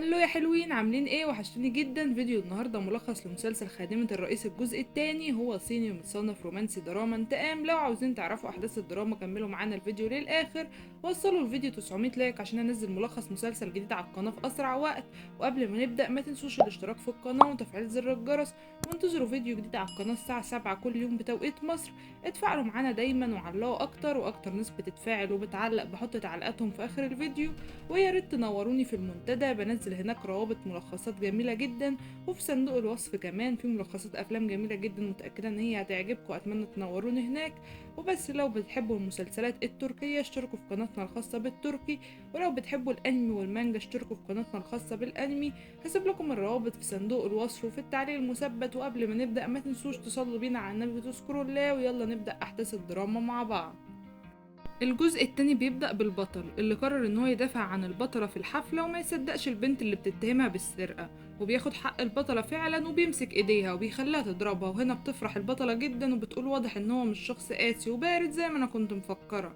Hello يا حلوين، عاملين ايه؟ وحشتوني جدا. فيديو النهارده ملخص لمسلسل خادمة الرئيس الجزء الثاني، هو صيني ومتصنف رومانسي دراما انتقام. لو عاوزين تعرفوا احداث الدراما كملوا معانا الفيديو للاخر، وصلوا الفيديو 900 like عشان انزل ملخص مسلسل جديد على القناة في اسرع وقت. وقبل ما نبدا ما تنسوش الاشتراك في القناة وتفعيل زر الجرس، وانتظروا فيديو جديد على القناة الساعة 7 كل يوم بتوقيت مصر. اتفاعلوا معانا دايما وعلقوا اكتر واكتر، ناس بتتفاعل وبتعلق بحط تعليقاتهم في اخر الفيديو. ويا ريت تنوروني في المنتدى، بنزل هناك روابط ملخصات جميلة جدا، وفي صندوق الوصف كمان في ملخصات افلام جميلة جدا، متأكدة ان هي هتعجبكم. اتمنى تنوروني هناك. وبس لو بتحبوا المسلسلات التركية اشتركوا في قناتنا الخاصة بالتركي، ولو بتحبوا الانمي والمانجا اشتركوا في قناتنا الخاصة بالانمي. هسيب لكم الروابط في صندوق الوصف وفي التعليق المثبت. وقبل ما نبدأ ما تنسوش تصلوا بينا على النبي وتذكروا الله، ويلا نبدأ احداث الدراما مع بعض. الجزء التاني بيبدأ بالبطل اللي قرر ان هو يدافع عن البطلة في الحفلة وما يصدقش البنت اللي بتتهمها بالسرقة، وبياخد حق البطلة فعلا وبيمسك ايديها وبيخليها تضربها. وهنا بتفرح البطلة جدا وبتقول واضح ان هو مش شخص قاسي وبارد زي ما انا كنت مفكرة.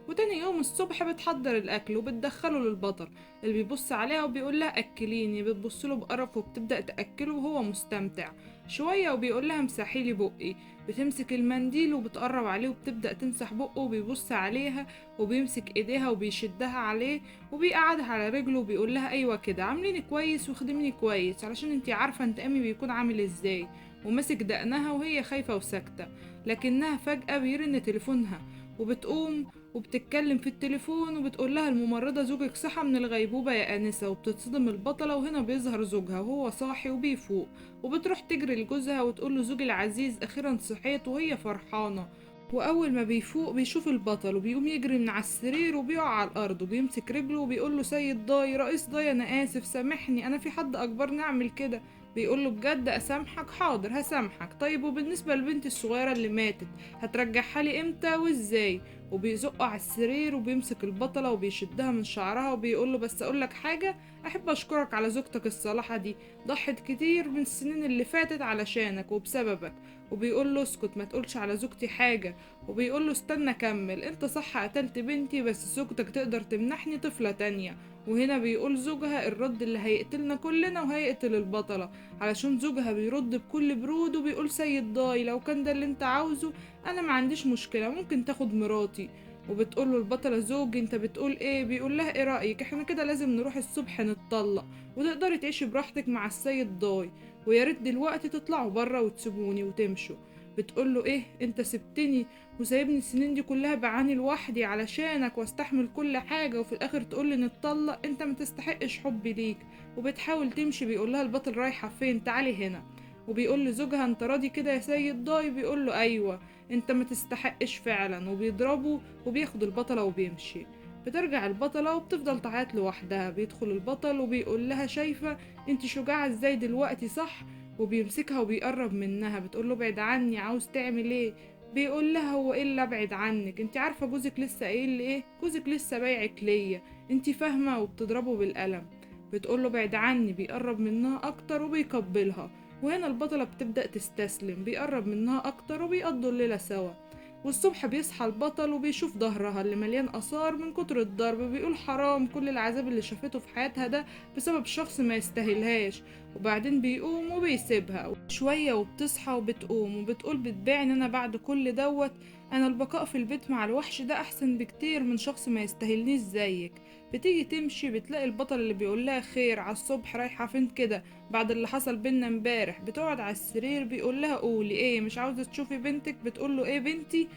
وتاني يوم الصبح بتحضر الاكل وبتدخله للبطل اللي بيبص عليها وبيقول لها اكليني، بتبص له بقرف وبتبدا تاكله وهو مستمتع شوية، وبيقول لها امسحي لي بقي. بتمسك المنديل وبتقرب عليه وبتبدا تمسح بقه، وبيبص عليها وبيمسك ايديها وبيشدها عليه وبيقعدها على رجله وبيقول لها ايوه كده عامليني كويس وخدميني كويس علشان انتي عارفه انتقامي بيكون عامل ازاي. وماسك دقنها وهي خايفة وساكته، لكنها فجاة بيرن تليفونها وبتقوم وبتتكلم في التليفون وبتقول لها الممرضة زوجك صحى من الغيبوبة يا آنسة. وبتتصدم البطلة، وهنا بيظهر زوجها وهو صاحي وبيفوق، وبتروح تجري لجوزها وتقول له زوجي العزيز أخيرا صحيت، وهي فرحانة. وأول ما بيفوق بيشوف البطل وبيقوم يجري من على السرير وبيقع على الأرض وبيمسك رجله وبيقول له سيد ضاي رئيس ضاي أنا آسف سامحني، أنا في حد أجبرني أعمل كده. بيقول له بجد اسامحك؟ حاضر هسامحك. طيب وبالنسبة للبنت الصغيرة اللي ماتت هترجعها لي امتى وازاي؟ وبيزقه على السرير وبيمسك البطلة وبيشدها من شعرها وبيقول له بس اقول لك حاجة، احب اشكرك على زوجتك الصالحة دي، ضحت كتير من السنين اللي فاتت علشانك وبسببك. وبيقول له اسكت ما تقولش على زوجتي حاجة. وبيقول له استنى كمل، انت صح قتلت بنتي بس زوجتك تقدر تمنحني طفله تانية. وهنا بيقول زوجها الرد اللي هيقتلنا كلنا وهيقتل البطلة، علشان زوجها بيرد بكل برود وبيقول سيد ضاي لو كان ده اللي انت عاوزه انا ما عنديش مشكلة، ممكن تاخد مراتي. وبتقول له البطلة زوجي انت بتقول ايه؟ بيقول لها ايه رأيك احنا كده لازم نروح الصبح نتطلق وتقدري تعيشي براحتك مع السيد ضاي، ويا ريت دلوقتي تطلعوا بره وتسيبوني وتمشوا. بتقول له ايه انت سبتني وسايبني السنين دي كلها بعاني لوحدي علشانك واستحمل كل حاجة، وفي الاخر تقول لي نتطلق، انت ما تستحقش حبي ليك. وبتحاول تمشي، بيقول لها البطل رايحة فين؟ تعالي هنا. وبيقول لزوجها انت راضي كده يا سيد ضاي؟ بيقول له ايوه انت ما تستحقش فعلا، وبيضربه وبياخد البطلة وبيمشي. بترجع البطلة وبتفضل تعيط لوحدها. بيدخل البطل وبيقول لها شايفة انت شجاعة ازاي دلوقتي صح؟ وبيمسكها وبيقرب منها. بتقول له ابعد عني، عاوز تعمل ايه؟ بيقول لها هو ايه اللي ابعد عنك؟ انت عارفه جوزك لسه قايل لي ايه؟ جوزك لسه بايعك ليا، انت فاهمه؟ وبتضربه بالقلم. بتقول له ابعد عني، بيقرب منها اكتر وبيقبلها. وهنا البطلة بتبدا تستسلم، بيقرب منها اكتر وبيقضوا الليلة سوا. والصبح بيصحى البطل وبيشوف ظهرها اللي مليان آثار من كتر الضرب، بيقول حرام كل العذاب اللي شافته في حياتها ده بسبب شخص ما يستاهلهاش. وبعدين بيقوم وبيسيبها شوية، وبتصحى وبتقوم وبتقول بتبيعني انا بعد كل دوت، انا البقاء في البيت مع الوحش ده احسن بكتير من شخص ما يستاهلنيش زيك. بتيجي تمشي بتلاقي البطل اللي بيقول لها خير على الصبح رايحة فين كده بعد اللي حصل بينا امبارح؟ بتقعد على السرير بيقول لها قولي ايه مش عاوزه تشوفي بنتك؟ بتقول له ايه بنتي؟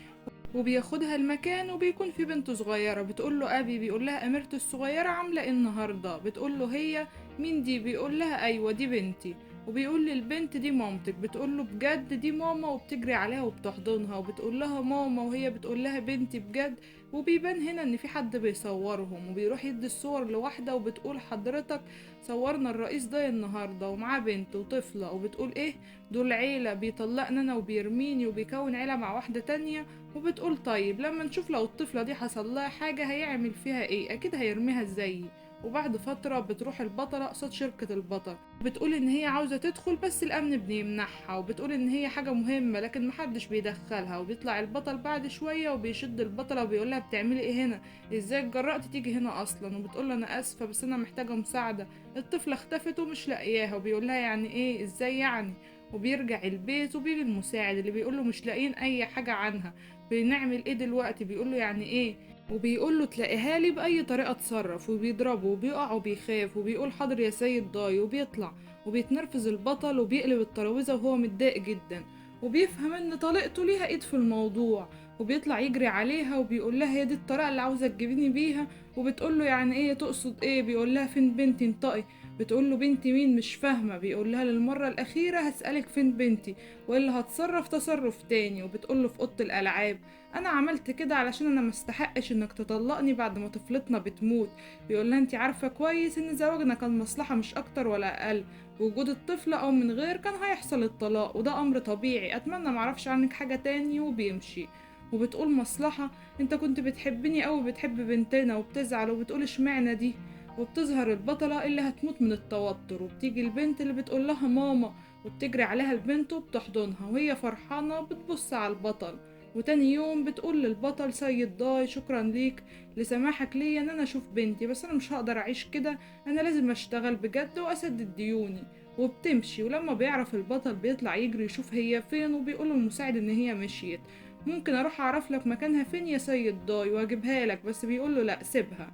وبياخدها المكان وبيكون في بنت صغيرة. بتقول له ابي، بيقول لها اميرتي الصغيرة عامله ايه النهارده؟ بتقول له هي مين دي؟ بيقول لها ايوه دي بنتي. وبيقول للبنت دي مامتك؟ بتقول له بجد دي ماما؟ وبتجري عليها وبتحضنها وبتقول لها ماما، وهي بتقول لها بنتي بجد. وبيبان هنا ان في حد بيصورهم، وبيروح يدي الصور لواحدة وبتقول حضرتك صورنا الرئيس ده النهارده ومعاه بنت وطفله. وبتقول ايه دول عيله، بيطلقنا انا وبيرميني وبيكون عيله مع واحدة تانية. وبتقول طيب لما نشوف لو الطفلة دي حصل لها حاجة هيعمل فيها ايه، اكيد هيرميها ازاي. وبعد فترة بتروح البطلة قصاد شركة البطل، بتقول ان هي عاوزة تدخل بس الامن بيمنعها، وبتقول ان هي حاجة مهمة لكن محدش بيدخلها. وبيطلع البطل بعد شوية وبيشد البطلة وبيقولها بتعملي ايه هنا، ازاي اتجرأتي تيجي هنا اصلا؟ وبتقول له انا اسفة بس انا محتاجة مساعدة، الطفلة اختفت ومش لاقياها. وبيقول لها يعني ايه، ازاي يعني؟ وبيرجع البيت وبيجي المساعد اللي بيقول له مش لاقيين اي حاجة عنها، بنعمل ايه دلوقتي؟ بيقول له يعني ايه؟ وبيقول له تلاقيها لي باي طريقه اتصرف، وبيضربه وبيقع وبيخاف وبيقول حاضر يا سيد ضاي، وبيطلع. وبيتنرفز البطل وبيقلب الترابيزه وهو متضايق جدا، وبيفهم ان طليقته ليها ايد في الموضوع، وبيطلع يجري عليها وبيقول لها هي دي الطريقه اللي عاوزه تجيبيني بيها؟ وبتقول له يعني ايه، تقصد ايه؟ بيقول لها فين بنتي، انطقي. بتقول له بنتي مين، مش فاهمه. بيقول لها للمره الاخيره هسالك فين بنتي والا هتصرف تصرف تاني. وبتقول له في اوضه الالعاب، انا عملت كده علشان انا مستحقش انك تطلقني بعد ما طفلتنا بتموت. بيقول لها انت عارفه كويس ان زواجنا كان مصلحه مش اكتر ولا اقل، وجود الطفله او من غير كان هيحصل الطلاق وده امر طبيعي، اتمنى معرفش عنك حاجه تاني. وبيمشي. وبتقول مصلحه، انت كنت بتحبني قوي، بتحب بنتنا، وبتزعل وبتقول اشمعنى دي. وبتظهر البطلة اللي هتموت من التوتر، وبتيجي البنت اللي بتقول لها ماما، وبتجري عليها البنت وبتحضنها وهي فرحانة بتبص على البطل. وتاني يوم بتقول للبطل سيد ضاي شكرا ليك لسماحك ليا ان انا اشوف بنتي، بس انا مش هقدر اعيش كده، انا لازم اشتغل بجد واسدد ديوني. وبتمشي. ولما بيعرف البطل بيطلع يجري يشوف هي فين، وبيقول للمساعد ان هي مشيت، ممكن اروح اعرف لك مكانها فين يا سيد ضاي واجيبها لك، بس بيقول له لا سيبها.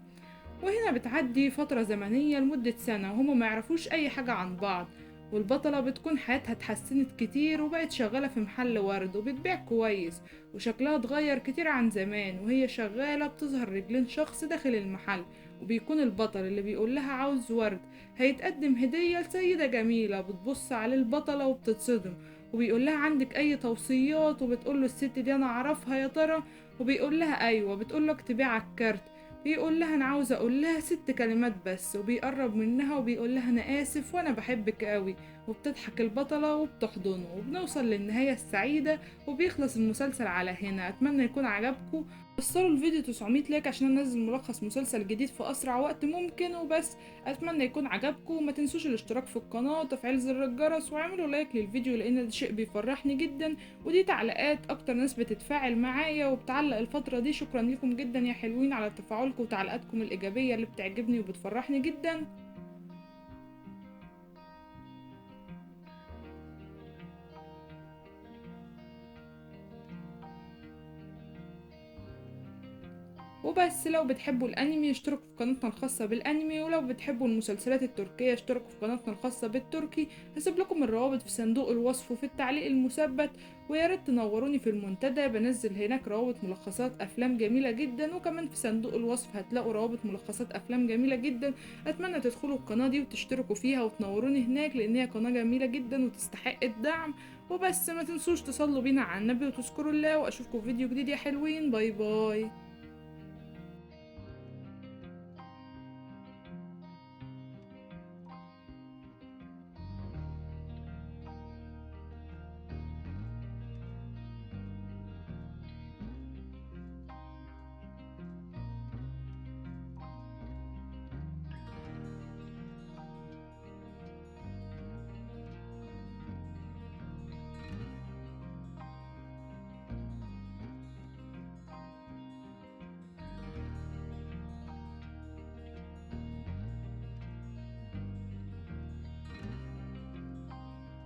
وهنا بتعدي فترة زمنية لمدة سنة وهما ما يعرفوش أي حاجة عن بعض، والبطلة بتكون حياتها اتحسنت كتير وبقت شغالة في محل ورد وبتبيع كويس، وشكلها اتغير كتير عن زمان. وهي شغالة بتظهر رجلين شخص داخل المحل، وبيكون البطل اللي بيقول لها عاوز ورد هيتقدم هدية لسيدة جميلة. بتبص عليه البطلة وبتتصدم، وبيقول لها عندك أي توصيات؟ وبتقول له الست دي أنا أعرفها يا ترى؟ وبيقول لها أيوة. بتقول له اكتبي على الكارت. بيقول لها انا عاوزه اقول لها 6 كلمات بس، وبيقرب منها وبيقول لها انا اسف وانا بحبك قوي. وبتضحك البطله وبتحضنه، وبنوصل للنهايه السعيده، وبيخلص المسلسل على هنا. اتمنى يكون عجبكم. وصلوا الفيديو 900 لايك عشان انزل ملخص مسلسل جديد في اسرع وقت ممكن. وبس اتمنى يكون عجبكم، وما تنسوش الاشتراك في القناه وتفعيل زر الجرس، واعملوا لايك للفيديو لان ده شيء بيفرحني جدا، ودي تعليقات اكتر ناس بتتفاعل معايا وبتعلق الفتره دي. شكرا لكم جدا يا حلوين على تفاعلكم وتعليقاتكم الايجابيه اللي بتعجبني وبتفرحني جدا. وبس لو بتحبوا الانمي اشتركوا في قناتنا الخاصة بالانمي، ولو بتحبوا المسلسلات التركية اشتركوا في قناتنا الخاصة بالتركي. هسيب لكم الروابط في صندوق الوصف وفي التعليق المثبت، ويا ريت تنوروني في المنتدى، بنزل هناك روابط ملخصات افلام جميلة جدا، وكمان في صندوق الوصف هتلاقوا روابط ملخصات افلام جميلة جدا. اتمنى تدخلوا القناة دي وتشتركوا فيها وتنوروني هناك لان هي قناة جميلة جدا وتستحق الدعم. وبس ما تنسوش تصلوا بينا على النبي وتذكروا الله، واشوفكم في فيديو جديد يا حلوين. bye bye.